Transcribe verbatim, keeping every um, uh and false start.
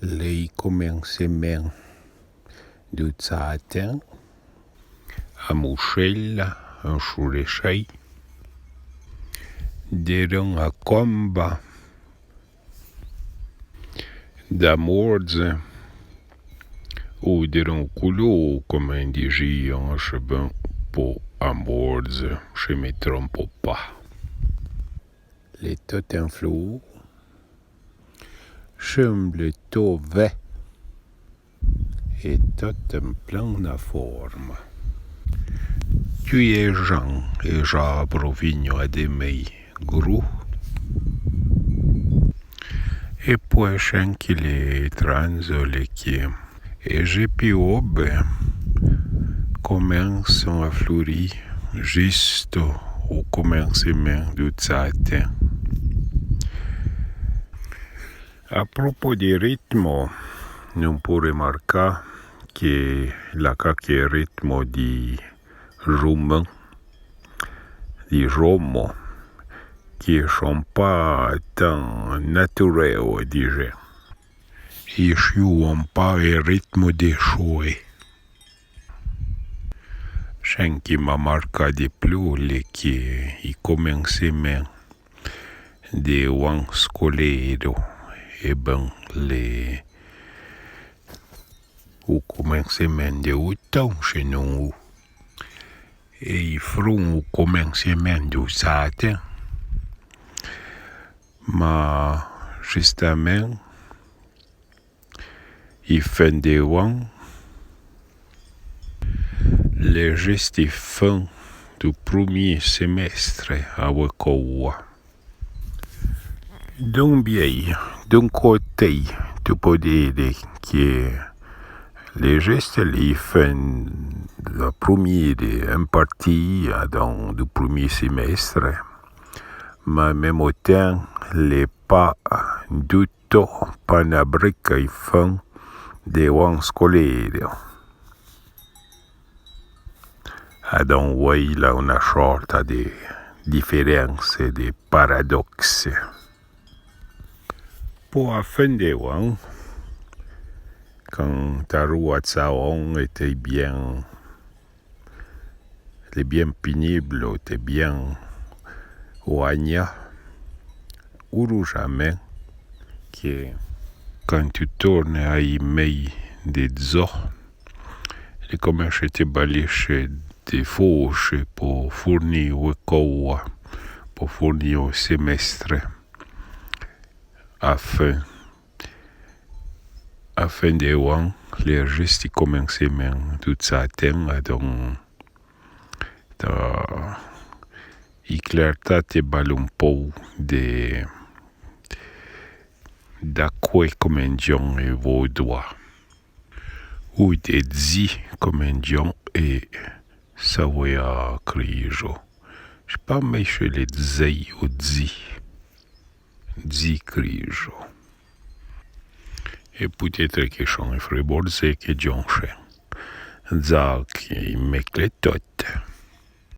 Lé comensemen dou tsatin, a mouchèla, an chouréchèi, deran a comba, da mordze, ou deran coulou, comin dijian, che ben po a mordze, che me trompo pa. Lé tot en flou, chemble to vè, é tot en plena forma. Tui é Jan, é ja provigno a de mei grou. É pouè chen que lé tranzole que é je pi obe comenson a flouri justo o comensemen dou tsatin. A propos de ritmo, non po remarca que la caque ritmo di roman, di romo, que son pa tan natureo, dije. I chouon pa é ritmo de choe. Chen que m'a marca de plou lé que i comensemen de ouan scolero, é ben lé o comensemen de outon, che non o. É i fron o comensemen dou tsatin. Ma justamen, i fen de ouan, lé juste i fen dou premier semestre a Ouékoua. D'oun bié, d'oun coté, tu po dere que lé juste lé fen dou premier, en partie, adon, dou premier semestre, ma memo ten lé pa dou to pa na brica i fen de ouan scolero. Adon oué l'a una chorta de diferense, de paradoxe. Po a fen de ouan, can ta roua tsaon été bien, lé bien pinible, té bien ouagna, ouroujamen que can tu torne a i mei de dzo, lé comenche té baliche de foche po fourni Ouékoua, po fourni o semestre. A fen A fen de ouan, lé juste i comensemen dou tsatin, adon, ta, i clerta té bale oun pou de, da coué comen dion é vaudois. Ou de dzi comen dion é savoia crijo. Che pa mei che lé dzei ou dzi. Dzi crijo. É peut-être que chon é fréborzé que dion chen. Dza que i mecle tot.